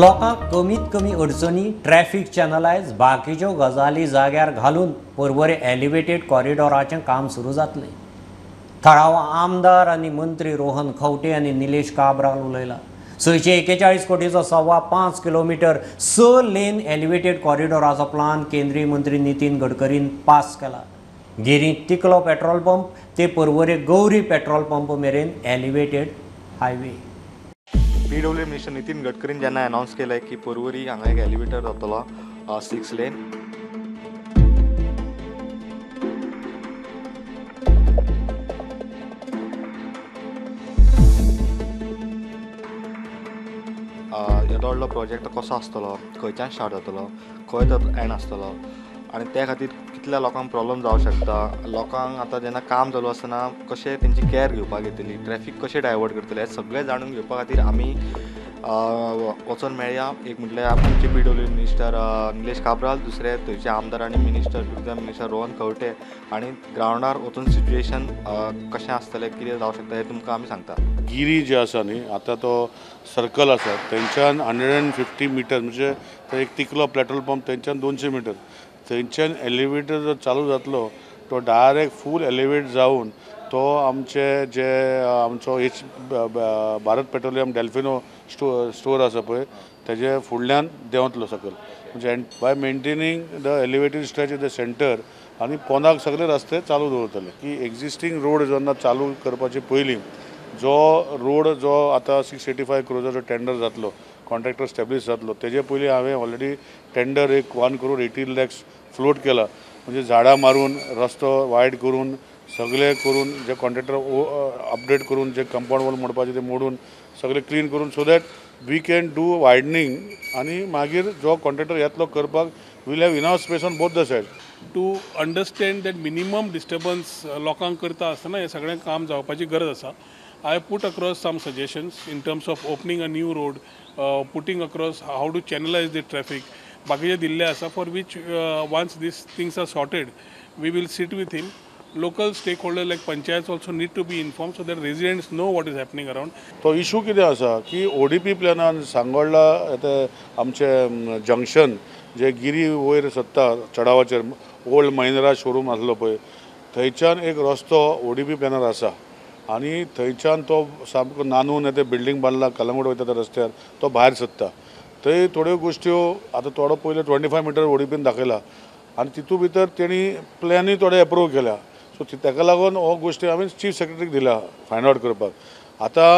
लोकांक कमीत कमी अडचणी, ट्रॅफिक चॅनलायज, बाकीच्यो गजाली जाग्यार घालून पर्वरे एलिवेटेड कॉरिडॉराचें काम सुरू जातलें. थळावो आमदार आनी मंत्री रोहन खंवटे आनी निलेश काब्राल उलयला. 641 कोटीचो 5.25 किलोमिटर 6 लेन एलिवेटेड कॉरिडॉराचो प्लान केंद्रीय मंत्री नितीन गडकरीन पास केला. गिरी तिकलो पेट्रोल पंप ते पर्वरे गौरी पेट्रोल पंप मेरेन elevated highway. PW minister Nitin गडकरीन जेन्ना अनावन्स केलें की पर्वरी हांगा एक एलिवेटर जातलो 6 लेन, येदो व्हडलो प्रोजेक्ट कसो आसतलो, खंयच्यान स्टार्ट जातलो, खंय तो एंड आसतलो आनी त्या खातीर कितल्या लोकांक प्रॉब्लम जावंक शकता, लोकांक आतां जेन्ना काम चालू आसतना कशें तेंची कॅर घेवपाक येतली, ट्रॅफीक कशें डायवर्ट करतले, हें सगळें जाणून घेवपा खातीर आमी वचोन मेळया. एक म्हटल्यार आमचे पीडब्ल्यू मिनिस्टर निलेश काब्राल, दुसरे थंयचे आमदार आनी minister tourism minister Rohan Khaunte आनी ग्रावंडार वचून सिच्युएशन कशें आसतलें, कितें जावंक शकता हें तुमकां आमी सांगता. गिरी जे आसा न्ही आतां तो सर्कल आसा थंयच्यान 150 मिटर म्हणजे एक तिकलो पेट्रोल पंप थंयच्यान 200 मिटर थंयच्यान एलिवेटर जो चालू जातलो तो डायरेक्ट फूल एलिवेट जावन तो आमचे जे आमचो H Bharat petroleum Delfino store आसा पळय तेजे फुडल्यान देंवतलो सकयल, म्हणजे by maintaining the elevated stretch in the centre आनी पोंदाक सगळे रस्ते चालू दवरतले. की एक्झिस्टींग रोड जेन्ना चालू करपाचे पयलीं जो रोड जो आतां 685 क्रोजाचो टेंडर जातलो, कॉन्ट्रॅक्टर स्टॅब्लिश जातलो, तेजे पयलीं हांवें ऑलरेडी टेंडर एक 1 करोड 18 लॅक्स फ्लोट केला. म्हणजे झाडां मारून रस्तो वायड करून सगळे करून जे कॉन्ट्रॅक्टर अपडेट करून जे कंपाउंड वॉल मोडपाचे ते मोडून सगळे क्लीन करून so that we can do widening आनी मागीर जो कॉन्ट्रॅक्टर येतलो करपाक we'll have enough space on both the side. To understand that minimum disturbance लोकांक करता आसतना हें सगळें काम जावपाची गरज आसा. I put across some suggestions in terms of opening a new road, putting across how to channelize the traffic. बाकीचे दिल्ले आसा for which once these things are sorted, we will sit with him. Local stakeholders like panchayats also need to be informed so that residents know what is happening around. तो issue कितें आसा की ODP प्लॅनान सांगोडला ते आमचे junction J Giri वयर सत्ता चडावाचेर old Mahindra showroom आसलो पळय थंयच्यान एक रस्तो ओडीपी प्लॅनार आसा आनी थंयच्यान तो सामको नानून ते बिल्डींग बांदला कलंगूट वयता त्या रस्त्यार तो भायर सरता. थंय थोड्यो गोश्ट्यो आतां थोडो पयले 25 मिटर ओडीपीन दाखयला आनी तितू भितर तेणी प्लॅनूय थोडे एप्रूव केल्या. सो ताका लागून हो गोश्टी हांवें चीफ सेक्रेटरीक दिला फायंड आवट करपाक. आतां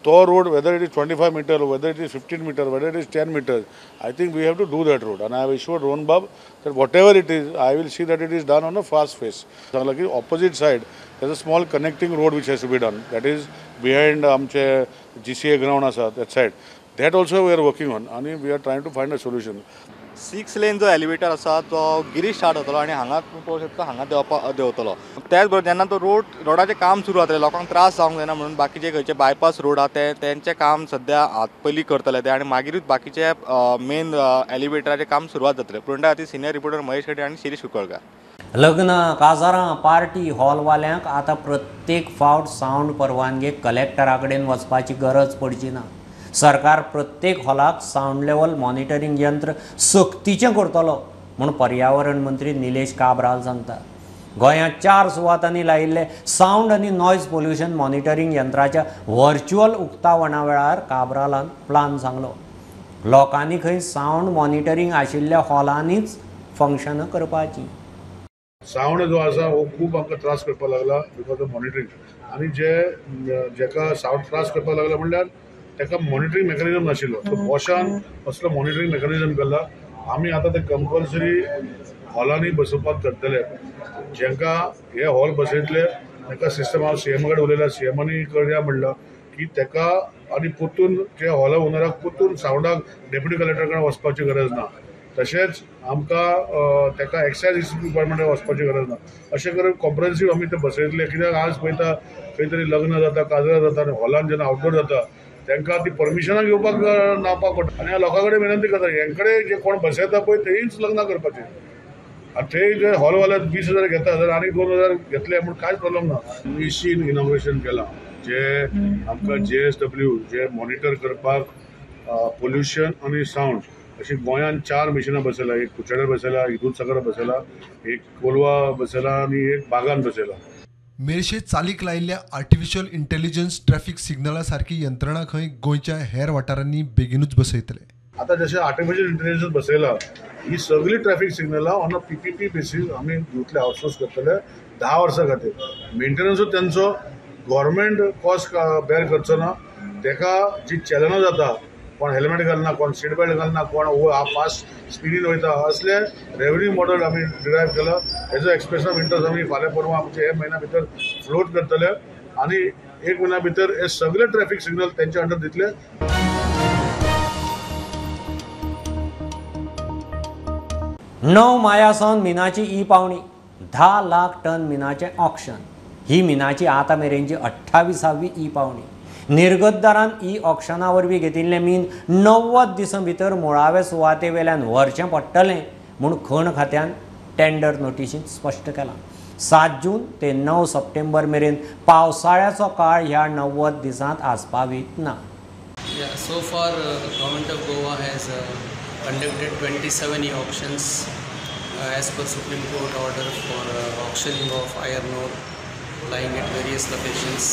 तो road whether it is 25 metre, whether it is 15 metre, whether it is 10 metre, I think we have to do that road. आनी I have assured Rohan Babu that whatever it is I will see that it is done on a fast phase. सांगलां की opposite side there's a small connecting road which has to be done, that is behind आमचे GCA ground आसा that side, that also we are working on आनी we are trying to find a solution. 6 lane जो elevator आसा तो Giri start जातलो आनी हांगा तुमी पळोवंक शकता हांगा देंवतलो. त्याच बरोबर जेन्ना तो रोडाचें काम सुरू जातलें लोकांक त्रास जावंक जायना म्हणून बाकीचे खंयचे बायपास रोड आहा ते तेंचें काम सद्या पयलीं करतले ते आनी मागीरूच बाकीचे मेन एलिवेटराचें काम सुरवात जातलें. प्रुडंटा खातीर सिनियर रिपोर्टर महेश शेट्टी आनी शिरीष कुंकळकार. लग्नां, काजारां, पार्टी हॉलवाल्यांक आतां प्रत्येक फावट सावंड परवानगेक कलेक्टरा कडेन वचपाची गरज पडची ना. सरकार प्रत्येक हॉलाक सावंड लेवल मॉनिटरींग यंत्र सक्तीचें करतलो म्हूण पर्यावरण मंत्री निलेश काब्राल सांगता. गोंयांत 4 सुवातांनी लायिल्ले सावंड आनी नॉयज पोल्युशन मॉनिटरींग यंत्राच्या व्हर्च्युअल उक्तावणा वेळार काब्रालान प्लान सांगलो. लोकांनी खंय सावंड मॉनिटरींग आशिल्ल्या हॉलांनीच फंक्शनां करपाची. सावंड जो आसा हो खूब आमकां त्रास करपाक लागला because of monitoring आनी जे जेका सावंड त्रास करपाक लागला म्हणल्यार ताका मॉनिटरींग मेकॅनिजम नाशिल्लो. सो बॉशान असलो मॉनिटरींग मेकॅनिजम केला. आमी आतां ते कंपल्सरी हॉलांनी बसोवपाक करतले. जेंकां हे हॉल बसयतले ताका सिस्टम हांव सीएमा कडेन उलयला, सीएमानी करया म्हणलां की ताका आनी परतून जे हॉला ओनराक परतून सावंडाक डेप्युटी कलेक्टरा कडेन वचपाची गरज ना, तशेंच आमकां ताका एक्सायज डिपार्टमेंटाक वचपाची गरज ना. अशें करून कॉम्प्रिहेन्सीव आमी ते बसयतले. कित्याक आज पळयता खंय तरी लग्न जाता, काजरां जाता आनी हॉलान जेन्ना आवटडोर जाता तांकां ती परमिशनां घेवपाक नावपाक पडटा. आनी लोकां कडेन विनंती करता हेंकडे जे कोण बसयता पळय तेंच लग्नां करपाचें. आनी थंय जे हॉलवाले 20,000 घेता जाल्यार आनी 2,000 घेतले म्हूण कांयच प्रॉब्लम ना. मिशीन इनॉग्रेशन केलां जे आमकां JSW जे मॉनिटर करपाक पोल्युशन आनी सावंड अशी गोंयांत 4 मिशनां बसयला. एक कुचाड्यार बसयला, एक दुदसागर बसयला, एक कोलवा बसयला आनी एक बागान बसयला. मेरशे चालीक लायिल्ल्या आर्टिफिशियल इंटेलिजन्स ट्रॅफिक सिग्नला सारकी यंत्रणा खंय गोंयच्या हेर वाठारांनी बेगिनूच बसयतले. आतां जशें आर्टिफिशियल इंटेलिजन्स बसयला ही सगळी ट्रॅफिक सिग्नलां ऑन अ PPP basis आमी दिवतले, आउटसोर्स करतले 10 वर्सां खातीर. मेंटेनन्सूच तेंचो गव्हर्मेंट कॉस्ट बेर करचो ना. तेका जी चॅलनां जाता, कोण हेल्मेट घालना, कोण सीट बेल्ट घालना, कोण फास्ट स्पिडीन वयता, असले रेवन्यू मॉडल आमी डिरायव केला. हेजो एक्सप्रेशन ऑफ इंट्रस्ट आमी फाल्यां परवां आमचे हे म्हयन्या भितर फ्लोट करतले आनी एक म्हयन्या भितर हे सगळे ट्रॅफिक सिग्नल तेंच्या अंडर दितले. णव माया सावन मिनाची ई पावणी, 10 लाख टन मिनाचें ऑक्शन. ही मिनाची आतां मेरेनची 28वी ई पावणी. निर्गतदारान ई ऑक्शना वरवीं घेतिल्लें मीन 90 दिसां भितर मुळावे सुवाते वेल्यान व्हरचें पडटलें म्हूण खण खात्यान टेंडर नोटिशींत स्पश्ट केलां. 7 जून ते 9 सप्टेंबर मेरेन पावसाळ्याचो काळ ह्या 90 दिसांत आस्पावीत ना. So far government of Goa has conducted 27 e-auctions as per Supreme Court order for auctioning of iron ore lying at various locations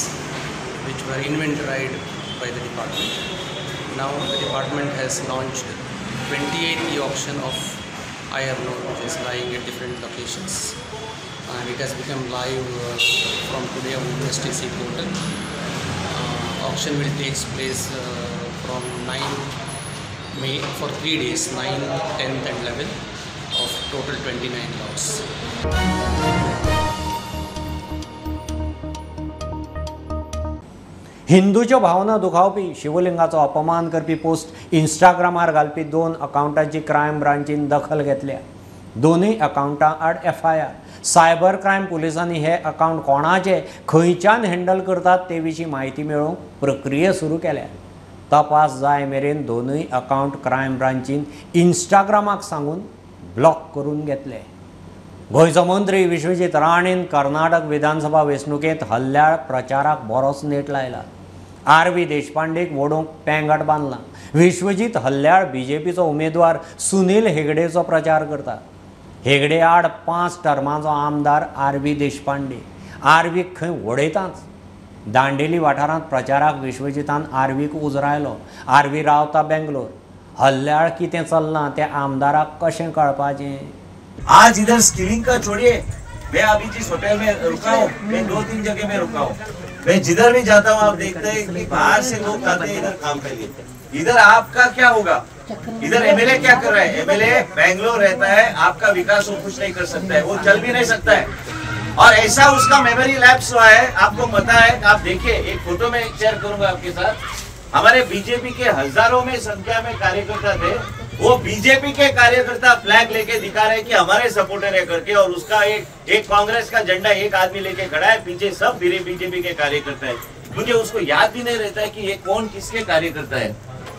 which were inventoried by the department. Now the department has launched 28th e-auction of iron ore which is lying at different locations, and it has become live from today on STC portal. Auction will take place from 9 May for 3 days, 9, 10th and 11th of total 29 lots. हिंदूच्यो भावना दुखावपी, शिवलिंगाचो अपमान करपी post इंस्टाग्रामार घालपी 2 अकाउंटांची crime ब्रांचीन दखल घेतल्या. दोनूय अकाउंटां आड FIR. Cyber crime पुलिसांनी हे अकाउंट कोणाचे, खंयच्यान हँडल करतात ते विशीं म्हायती मेळोवंक प्रक्रिया सुरू केल्या. तपास जाय मेरेन दोनूय अकाउंट क्रायम ब्रांचीन इंस्टाग्रामाक सांगून ब्लॉक करून घेतले. गोंयचो मंत्री विश्वजीत राणेन कर्नाटक विधानसभा वेंचणुकेंत हल्ल्याळ प्रचाराक बरोच नेट लायला. आर.व्ही. देशपांडेक वडोवंक पेंगट बांदलां. विश्वजीत हल्ल्याळ बीजेपीचो उमेदवार सुनील हेगडेचो प्रचार करता. हेगडे आड 5 टर्मांचो आमदार आर.व्ही. देशपांडे. आर.व्हीक खंय वडयताच. दांडेली वाठारांत प्रचाराक विश्वजितान आरवीक उजरायलो. आरवी रावता बेंगलोर. हल्ल्याळ कितें चल्लां तें आमदाराक कशें कळपाचें? आज इधर स्किलिंग का छोड़िए, मैं अभी जिस होटल में रुका हूँ, मैं 2-3 जगह में रुका हूँ, मैं जिधर भी जाता हूँ आप देखते हैं कि बाहर से लोग आते हैं इधर काम के लिए. इधर आपका क्या होगा? इधर एमएलए क्या कर रहा है? एमएलए बेंगलोर रहता है, आपका विकास वो कुछ नहीं कर सकता है, वो चल भी नहीं सकता है. और ऐसा उसका मेमोरी लैप्स हुआ है, आपको पता है. आप देखिए, एक फोटो में शेयर करूंगा आपके साथ. हमारे बीजेपी के हजारों में संख्या में कार्यकर्ता थे, वो बीजेपी के कार्यकर्ता फ्लैग लेके दिखा रहे कि हमारे सपोर्टर है करके, और उसका एक कांग्रेस का झंडा एक आदमी लेके खड़ा है, पीछे सब बीजेपी के कार्यकर्ता है. मुझे उसको याद भी नहीं रहता है कि ये कौन किसके कार्यकर्ता है.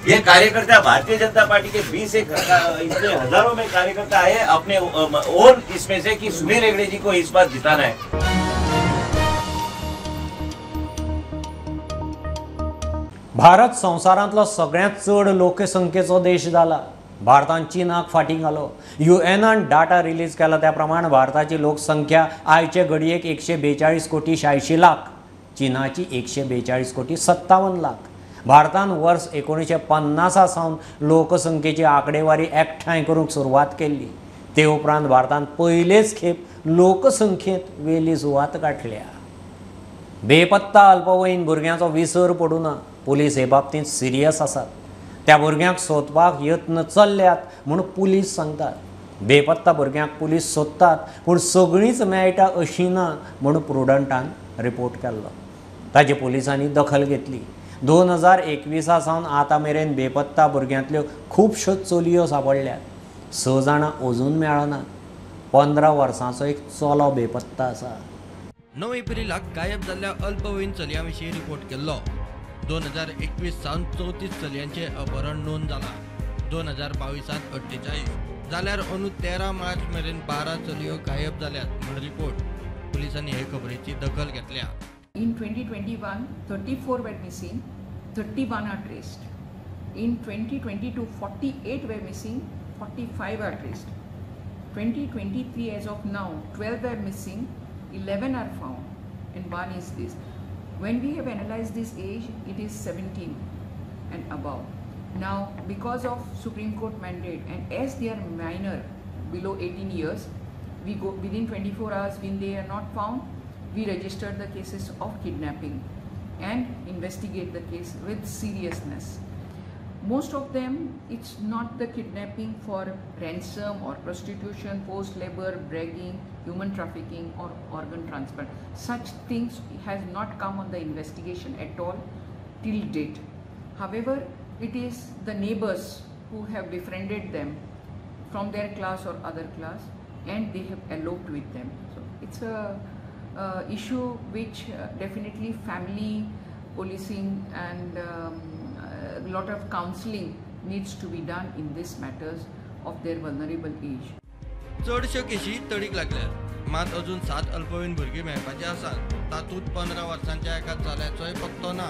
ये कार्यकर्ता भारतीय जनता पार्टी के 20 इतने हजारों में कार्यकर्ता आए अपने और इसमें से कि सुनील हेगड़े जी को इस बार जिताना है. भारत संवसारांतलो सगळ्यांत चड लोकसंख्येचो देश जाला. भारतान चीनाक फाटीं घालो. युएनान डाटा रिलीज केला त्या प्रमाण भारताची लोकसंख्या आयचे घडयेक 142 कोटी 86 लाख, चीनाची 142 कोटी 57 लाख. भारतान वर्स 1950 सावन लोकसंख्येची आंकडेवारी एकठांय करूंक सुरवात केल्ली. ते उपरांत भारतान पयलेच खेप लोकसंख्येंत वेली सुवात गाठल्या. बेपत्ता अल्पवयीन भुरग्यांचो विसर पडूं ना. पुलीस हे बाबतींत सिरियस आसात. त्या भुरग्यांक सोदपाक यत्न चल्ल्यात म्हूण पुलीस सांगतात. बेपत्ता भुरग्यांक पुलीस सोदतात पूण सगळींच मेळटा अशी ना म्हूण प्रुडंटान रिपोर्ट केल्लो. ताची पुलिसांनी दखल घेतली. 2021 सावन आतां मेरेन बेपत्ता भुरग्यांतल्यो खुबश्यो चलयो सांपडल्यात. 6 जाणां अजून मेळनात. 15 वर्सांचो एक चलो बेपत्ता आसा. 9 एप्रिलाक गायब जाल्ल्या अल्पवयीन चलयां विशीं रिपोर्ट केल्लो. 2021 सावन 34 चलयांचें अपहरण नोंद जालां. 2022 48 जाल्यार अंदू 13 मार्च मेरेन 12 चलयो गायब जाल्यात म्हूण रिपोर्ट. पुलिसांनी हे खबरेची दखल घेतल्या. In 2021, 34 were missing, 31 are traced. In 2022, 48 were missing, 45 are traced. 2023 as of now, 12 were missing, 11 are found, and 1 is this. When we have analyzed this age, it is 17 and above. Now, because of Supreme Court mandate and as they are minor, below 18 years, we go within 24 hours when they are not found, we register the cases of kidnapping and investigate the case with seriousness. Most of them, it's not the kidnapping for ransom or prostitution, forced labor, bragging, human trafficking or organ transplant. Such things has not come on the investigation at all till date. However, it is the neighbors who have befriended them from their class or other class, and they have eloped with them. So it's a issue which definitely family policing and a lot of counseling needs to be done in these matters of their vulnerable age. चडश्यो केशी तडीक लागल्यात, मात अजून 7 अल्पवयीन भुरगीं मेळपाची आसात. तातूंत 15 वर्सांच्या एका चल्याचोय पत्तो ना.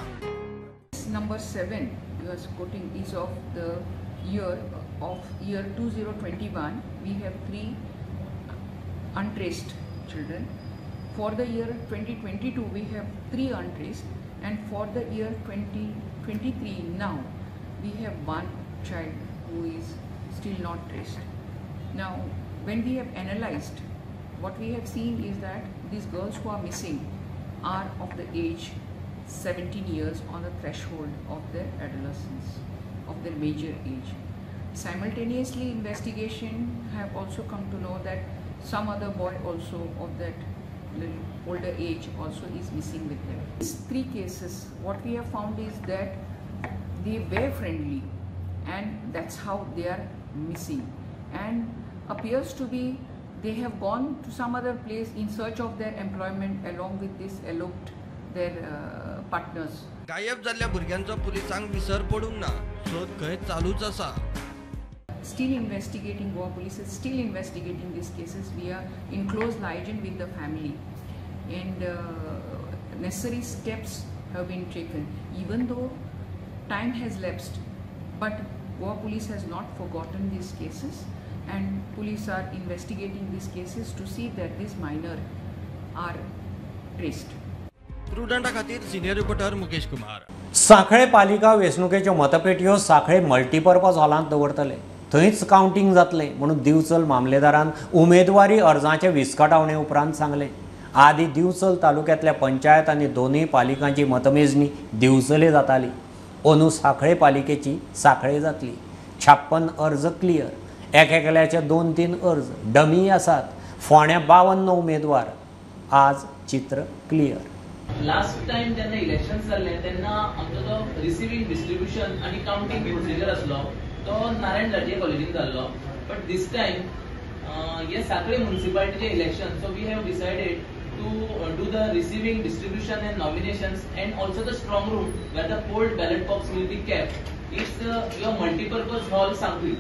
Number 7 you are quoting is of the year of year 2021. We have 3 untraced children. For the year 2022 we have 3 untraced, and for the year 2023 now we have 1 child who is still not traced. Now when we have analyzed, what we have seen is that these girls who are missing are of the age 17 years, on the threshold of their adolescence, of their major age. Simultaneously, investigation have also come to know that some other boy also of that little older age also is missing with them. These 3 cases, what we have found is that they were friendly, and that's how they are missing, and appears to be they have gone to some other place in search of their employment along with this eloped their partners. गायब जाल्ल्या भुरग्यांचो पुलिसांक विसर पडूंक ना, सोद खंय चालूच आसा. Still investigating, Goa police is still investigating these cases. We are in close liaison with the family, and necessary steps have been taken. Even though time has lapsed, but Goa police has not forgotten these cases, and police are investigating these cases to see that these minor are traced. प्रुडंटा खातीर senior reporter Mukesh Kumar. सांखळे पालिका वेंचणुकेच्यो मतपेटयो सांखळे multipurpose हॉलांत दवरतले, थंयच कावंटींग जातलें म्हणून दिवचल मामलेदारान उमेदवारी अर्जाचे विस्कटावणे उपरांत सांगलें. आदी दिवचल तालुक्यांतल्या पंचायत आनी दोनूय पालिकांची मतमेजणी दिवचले जाताली, अंदू सांखळे पालिकेची सांखळे जातली. 56 अर्ज क्लियर, एकेकल्याचे 2-3 अर्ज डमी आसात. फोंड्या 52 उमेदवार, आज चित्र क्लियर. लास्ट टाइम जेन्ना इलेक्शन जाल्लें तेन्ना आमचो तो रिसिवींग डिस्ट्रिब्युशन आनी कावंटींग प्रोसिजर आसलो तो नारायण लाटये कॉलेजीन जाल्लो, बट this time हे सांखळे म्युनिसिपालिटीचे election, so we have decided to do the receiving distribution and nominations and also the strong room where the polled ballot box will be kept. It's your multipurpose hall Sanquelim.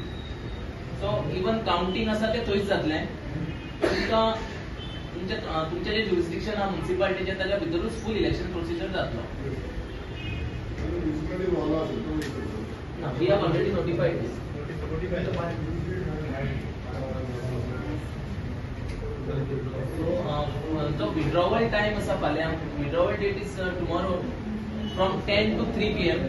So even counting आसा तें थंयच जातलें. तुमकां तुमचें जें jurisdiction आहा म्युनिसिपालिटीचें ताच्या भितरूच फूल इलेक्शन प्रोसिजर जातलो. ना, we have already notified this. So जो विड्रॉवल टायम आसा फाल्यां, withdrawal date is tomorrow from 10 to 3 PM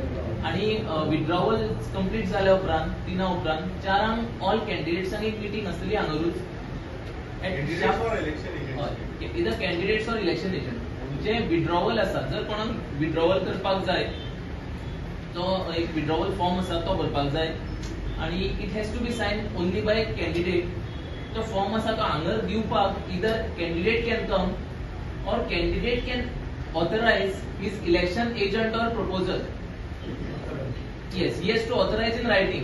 आनी विड्रॉवल कंप्लीट जाल्या उपरांत 3 उपरांत 4 ऑल कॅन्डिडेट्सांक एक मिटींग आसतली हांगारूच. Either candidates or election agent. J withdrawal आसा, जर कोणाक विड्रॉवल करपाक जाय तो एक विड्रॉवल फॉर्म आसा तो भरपाक जाय आनी it has to be sign only by candidate. तो फॉर्म आसा तो हांगर दिवपाक either candidate can come or candidate can authorize his election agent or proposer. Yes, he has to authorize in writing.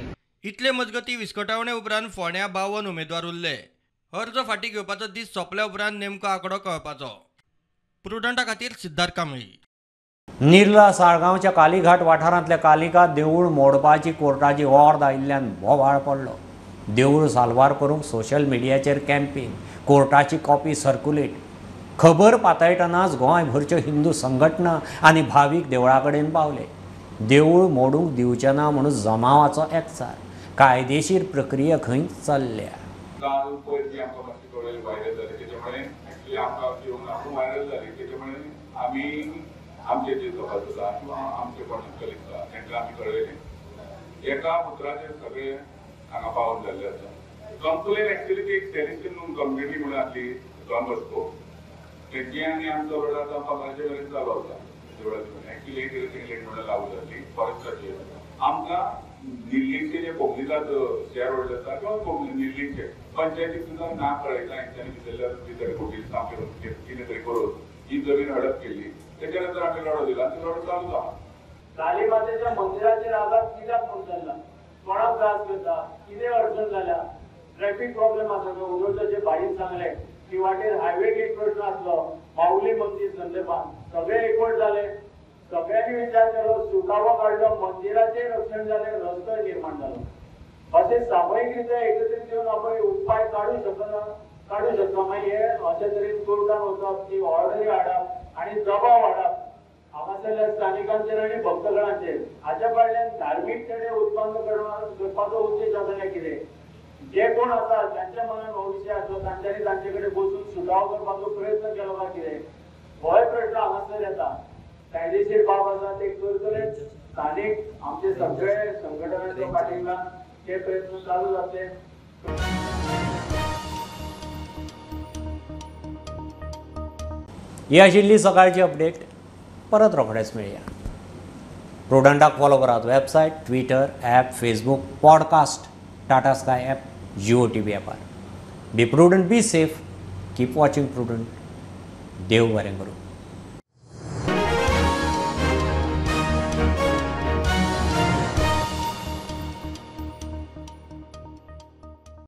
इतले मजगती विस्कटावणे उपरांत फोंड्या 52 उमेदवार उरले. अर्ज फाटी घेवपाचो दीस सोंपल्या उपरांत नेमको आंकडो कळपाचो. प्रुडंटा खातीर सिद्धार्थ कांबळी. निर्ला साळगांवच्या कालीघाट वाठारांतल्या कालिका देवूळ मोडपाची कोर्टाची ऑर्द आयिल्ल्यान बोवाळ पडलो. देवूळ साल्वार करूंक सोशल मिडियाचेर कॅम्पेन, कोर्टाची कॉपी सर्क्युलेट. खबर पातळटनाच गोंयभरच्यो हिंदू संघटना आनी भावीक देवळा कडेन पावले. देवूळ मोडूंक दिवचें ना म्हणून जमावाचो एकचार. कायदेशीर प्रक्रिया खंय चल्ल्या. काल पयर जी आमकां मातशी कळ्ळेली व्हायरल जाली तेच्या मुळे एक्चुअली आमकां येवन आपूण व्हायरल जाली तेच्या मुळे आमी आमचे जे सभासद आसा किंवा आमचे कोण कलिग्स आसा तांकां आमी कळयलें. एका उतराचेर सगळे हांगा पावन जाल्ले आसा. कंप्लेन एक्चुअली ती एक सेलिस्टीन म्हणून कम्युनिटी म्हणून आसली डॉन बॉस्को तेंची आनी आमचो लढो आतां पगाराचे मेरेन चालू आसा. देवळाची एक्चुअली एक रेट म्हणून लागू जाल्ली फॉरेस्टाचेर आमकां निर्लिंगचे जे कोंकणीलाच शेअर होल्डर आसा किंवा निर्लिंगचे पंचायतीक सुद्दां ना कळयता हेंच्यांनी भितरल्या कितें तरी कोटील सामकें कितें तरी करून ही जमीन हडप केली. तेच्या नंतर आमी लढो दिला, तो लढो चालू आसा. काली मातेच्या मंदिराचेर आघात कित्याक म्हूण चल्ला, कोणाक त्रास करता, कितें अडचण जाल्या, ट्रॅफिक प्रॉब्लेम आसा. उदरचे भाईन सांगलें की वाटेर हायवे एक प्रश्न आसलो, माऊली मंदीर संदर्भात सगळे एकवट जाले, सगळ्यांनी विचार केलो, सुटावो काडलो, मंदिराचें रक्षण जालें, रस्तो निर्माण जालो. अशें सामुहीक रित्या एकत्रीत येवन आपण उपाय काडू शकना, काडू शकता. मागीर हे अशे तरेन कोर्टान वचप, ती ऑर्डरी हाडप आनी दबाव हाडप हांगासरल्या स्थानिकांचेर आनी भक्तगणांचेर, हाच्या फाटल्यान धार्मीक चेडे उत्पन्न करपाचो उद्देश आसा काय कितें? जे कोण आसा जांच्या मनान हो विशय आसलो तांच्यांनी तांचे कडेन बसून सुटावो करपाचो प्रयत्न केलो काय कितें? होय प्रश्न हांगासर येता. कायदेशीर बाब आसा ते करतले. स्थानीक आमचे सगळे संघटनांच्या फाटल्यान ते प्रयत्न चालू जातले. ही आशिल्ली सकाळची अपडेट. परत रोखडेच मेळया. प्रुडंटाक फॉलो करात website, Twitter, app, Facebook, podcast, Tata Sky app, Jio TV ॲपार. Be prudent, be safe, keep watching Prudent. देव बरें करूं.